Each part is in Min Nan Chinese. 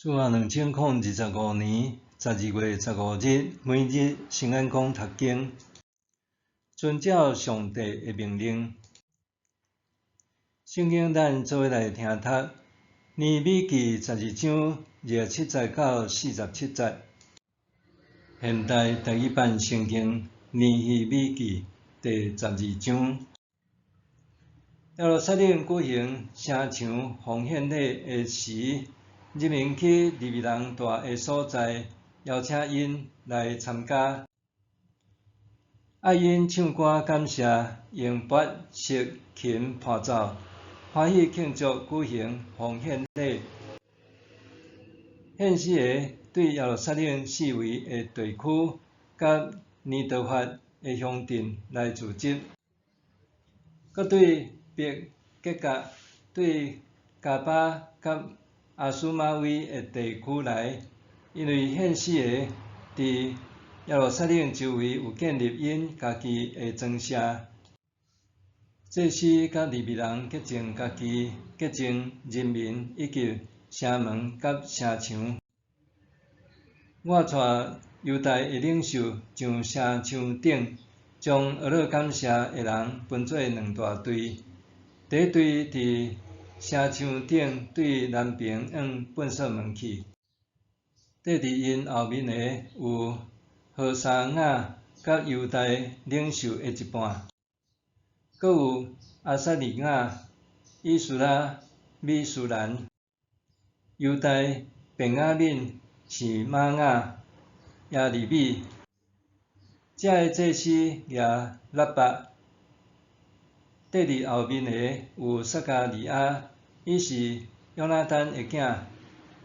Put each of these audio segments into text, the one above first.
主後2025年12月15日，每日聖安講讀經，遵照上帝的命令。聖經咱做伙來聽讀，尼希米記十二章27節到47節。現代台語版聖經尼希米記第十二章。耶路撒冷舉行城牆奉獻禮的時，人民去利未人蹛的所在，邀請𪜶來參加，愛𪜶唱歌感謝，用鈸、瑟、琴伴奏，歡喜慶祝舉行奉獻禮。獻死的對耶路撒冷四圍的地區，佮尼多法的鄉鎮來組織，閣對伯結甲、對迦巴佮亞斯瑪威的地區來，因為獻死的佇耶路撒冷周圍有建立𪜶家己的莊舍。祭司佮利未人潔淨家己，潔淨人民以及城門佮城牆。我帶猶大的領袖上城牆頂，將學樂感謝的人分做兩大隊。第一隊佇城牆頂對南爿往糞掃門去，綴佇𪜶後面的有何沙雅佮猶大領袖的一半，閣有亞撒利雅、以斯拉、米書蘭、猶大、便雅憫、示瑪雅、耶利米。這个祭司舉喇叭。綴佇後面的有撒迦利亞，伊是約拿單的囝，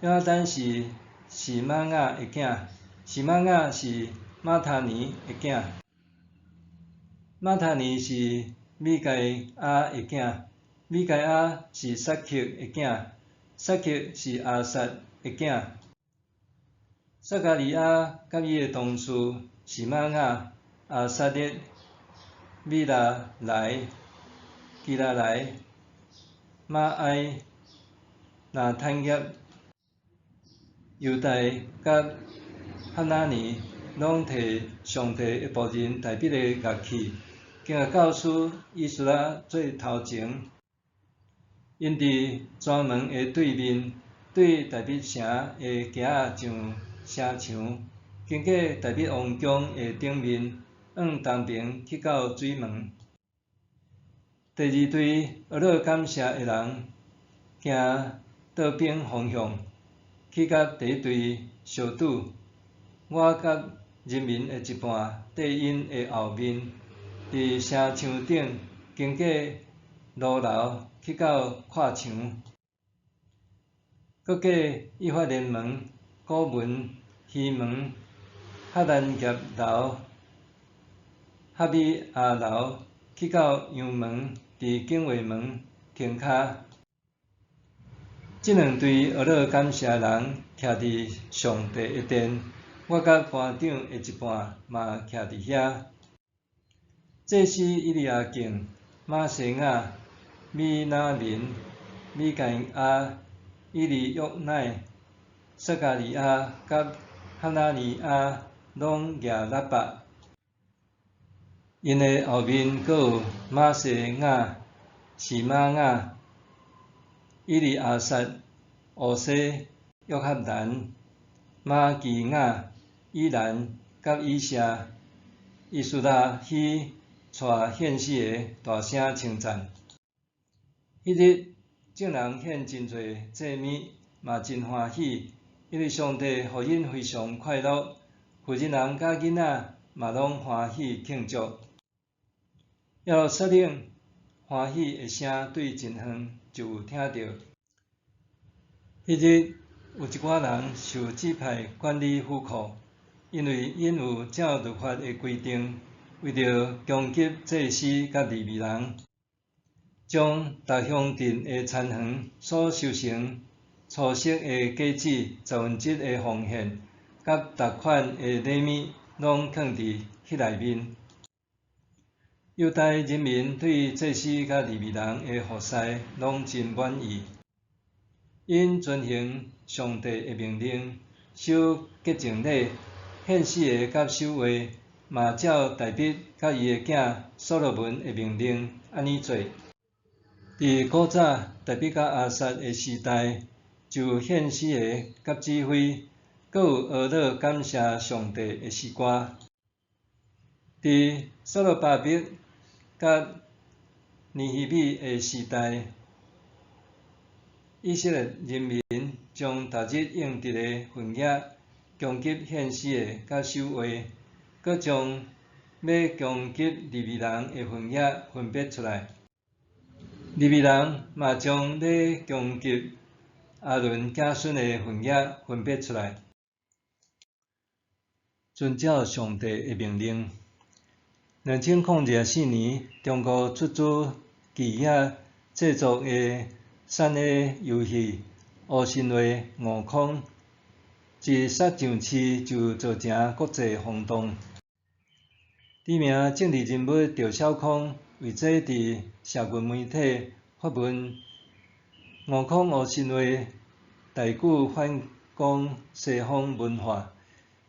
約拿單是示瑪雅的囝，示瑪雅是馬他尼的囝，馬他尼是米該亞的囝，米該亞是撒克的囝，撒克是亞薩的囝。撒迦利亞佮伊的同事示瑪雅、亞撒勒、米拉萊、基拉萊、瑪埃、拿坦業、猶大佮哈拿尼，攏提上帝的僕人大衛的樂器，經學教師以斯拉做頭前。𪜶佇泉門的對面，對大衛城的街仔上城牆，經過大衛王宮的頂面，往東爿去到水門。第二隊學樂感謝的人，行倒反方向，去佮第一隊相拄。我佮人民的一半綴𪜶的後面，佇城牆頂經過爐樓去到闊牆，閣過以法蓮門、古門、魚門、哈蘭葉樓、哈米亞樓，去到羊門，佇警衛門停跤。這兩隊學樂感謝人徛佇上帝的殿，我佮班長的一半嘛徛佇遐。祭司以利亞敬、瑪西亞、米拿民、米該亞、以利約乃、撒迦利亞佮哈拿尼亞攏舉喇叭。𪜶的後面閣有瑪西亞、示瑪雅、以利亞撒、烏西、約哈難、瑪基雅、以蘭佮以謝、以斯拉希帶獻死的大聲稱讚。彼日，眾人獻真濟祭物，嘛真歡喜，因為上帝予𪜶非常快樂，婦人人佮囡仔嘛攏歡喜慶祝。耶路撒冷歡喜的聲對真遠就有聽著。彼日有一寡人受指派管理府庫，因為𪜶有照律法的規定，為著供給祭司佮利未人，將逐鄉鎮的田園所收成初熟的果子、十分之一的奉獻，佮逐款的禮物，攏囥佇彼內面。猶大人民對祭司佮利未人的服侍攏真滿意。𪜶遵行上帝的命令，守洁净礼，献死的佮守活，嘛照大卫佮伊的囝所罗门的命令按呢做。伫古早大卫佮亚撒的时代，就有献死的佮指挥，阁有哀乐感谢上帝的诗歌。伫所罗巴伯佮尼希米的时代，以色列人民將逐日應得的份額供給獻死的佮守衛，閣將欲供給利未人的份額分別出來。利未人嘛將欲供給亞倫子孫的份額分別出來。遵照上帝的命令。2024年，中國出資企業製作的3A 遊戲《烏神話：悟空》一煞上市就造成國際轟動。知名政治人物趙少康為這佇社群媒體發文：悟空烏神話大舉反攻西方文化，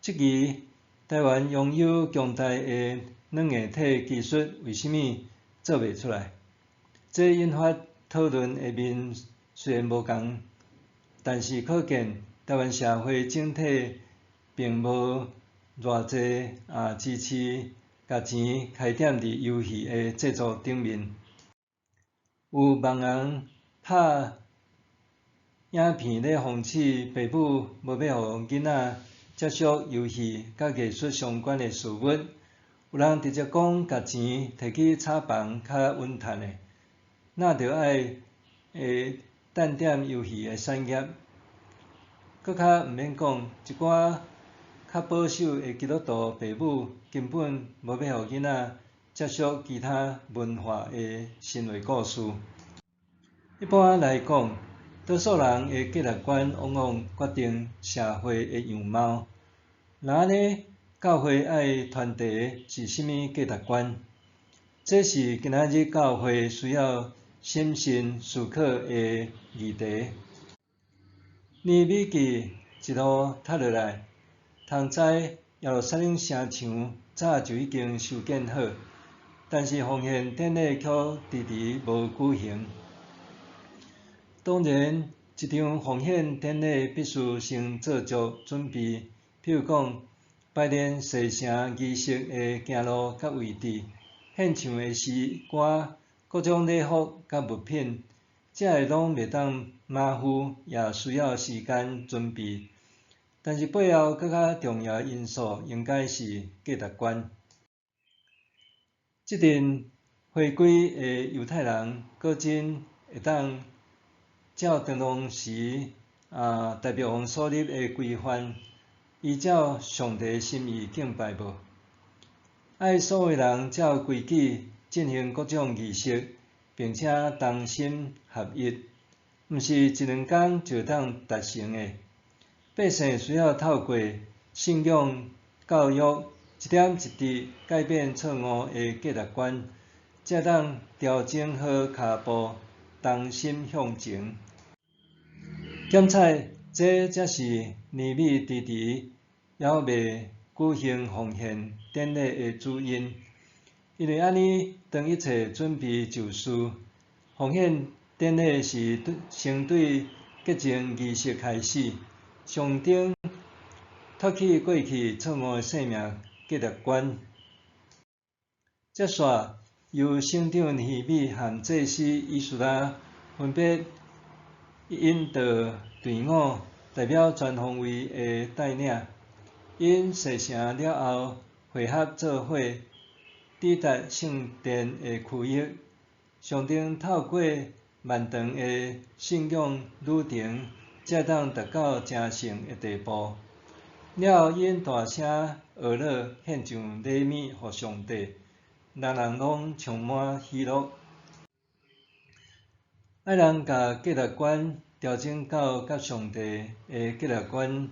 質疑台灣擁有強大的軟硬體技術，為啥物做袂出來？這引發討論的面雖然無仝，但是可見台灣社會整體並無偌濟支持共錢開點佇遊戲的製作頂面。有網紅拍影片咧諷刺爸母無欲予囡仔接觸遊戲佮藝術相關的事物，有人直接講共錢提去炒房較穩趁的，哪著愛單點遊戲的產業。閣較毋免講，一寡較保守的基督徒爸母根本無欲予囡仔接觸其他文化的神話故事。一般來講，多數人的價值觀往往決定社會的樣貌。若按呢，教會愛傳遞的是啥物價值觀？這是今仔日教會需要審慎思考的議題。尼希米記一路讀落來，通知耶路撒冷城牆早就已經修建好，但是奉獻典禮卻遲遲無舉行。當然，一場奉獻典禮必須先做足準備，譬如講排練洗聖儀式的行路佮位置、獻唱的詩歌、各種禮服佮物品，這个攏袂當馬虎，也需要時間準備。但是背後閣較重要的因素，應該是價值觀。這陣回歸的猶太人，果真會當照當時大衛王所立的規範，依照上帝心意敬拜無？愛所有人照規矩進行各種儀式，並且同心合一，毋是一兩工就會當達成的。百姓需要透過信仰教育，一點一滴改變錯誤的價值觀，才會當調整好跤步，同心向前。檢採，這才是尼希米遲遲猶未舉行奉獻典禮的主因。因為按呢，當一切準備就緒，奉獻典禮是先對潔淨儀式開始，象徵脫去過去錯誤的生命價值觀。接續由省長尼希米和祭司以斯拉分別引導隊伍，代表全方位的帶領。𪜶洗聖了後，會合做伙，抵達聖殿的區域，象徵透過漫長的信仰旅程，才會當達到成聖的地步。了後，𪜶大聲哀樂，獻上禮物予上帝，人人攏充滿喜樂。愛人共價值觀調整到佮上帝的價值觀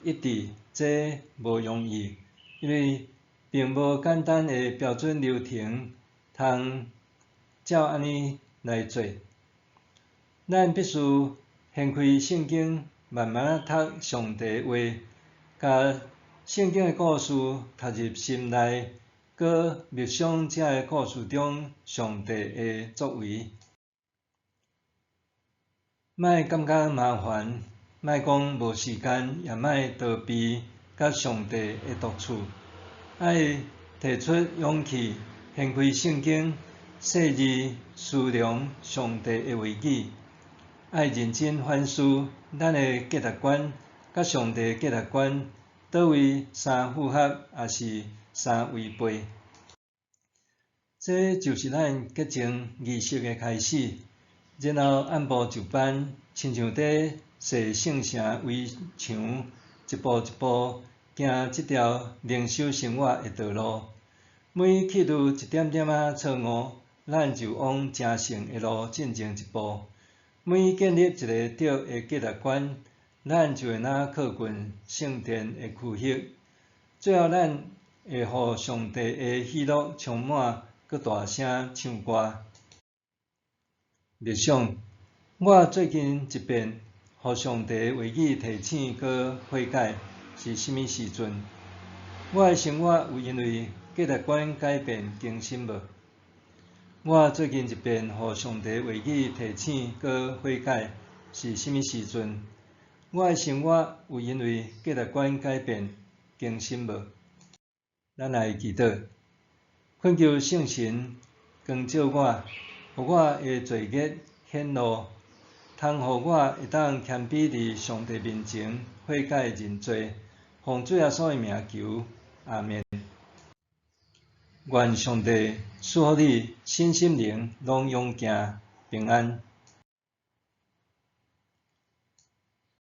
一致，這無容易，因為並無簡單的標準流程通照按呢來做。咱必須掀開聖經，慢慢仔讀上帝話，共聖經的故事讀入心內，閣默想這个故事中上帝的作為。莫感覺麻煩，莫講無時間，也莫逃避佮上帝的獨處。愛提出勇氣，掀開聖經，細膩思量上帝的話語。愛認真反思咱的價值觀，佮上帝的價值觀，佗位相符合，抑是相違背？這就是咱潔淨儀式的開始。然後按部就班，親像佇砌聖城圍牆，一步一步行這條靈修生活的道路。每去除一點點仔錯誤，咱就往成聖的路進前一步。每建立一個對的價值觀，咱就會若靠近聖殿的區域。最後，咱會予上帝的喜樂充滿，閣大聲唱歌。默想，我最近一遍予上帝話語提醒閣悔改是啥物時陣？我的生活有因為價值觀改變更新無？我最近一遍予上帝話語提醒閣悔改是啥物時陣？我的生活有因為價值觀改變更新無？咱來祈禱，懇求聖神光照我，予我的罪孽顯露，通予我會當謙卑佇上帝面前悔改認罪，奉主耶穌的名求，阿們。願上帝賜福你，身心靈攏勇健平安。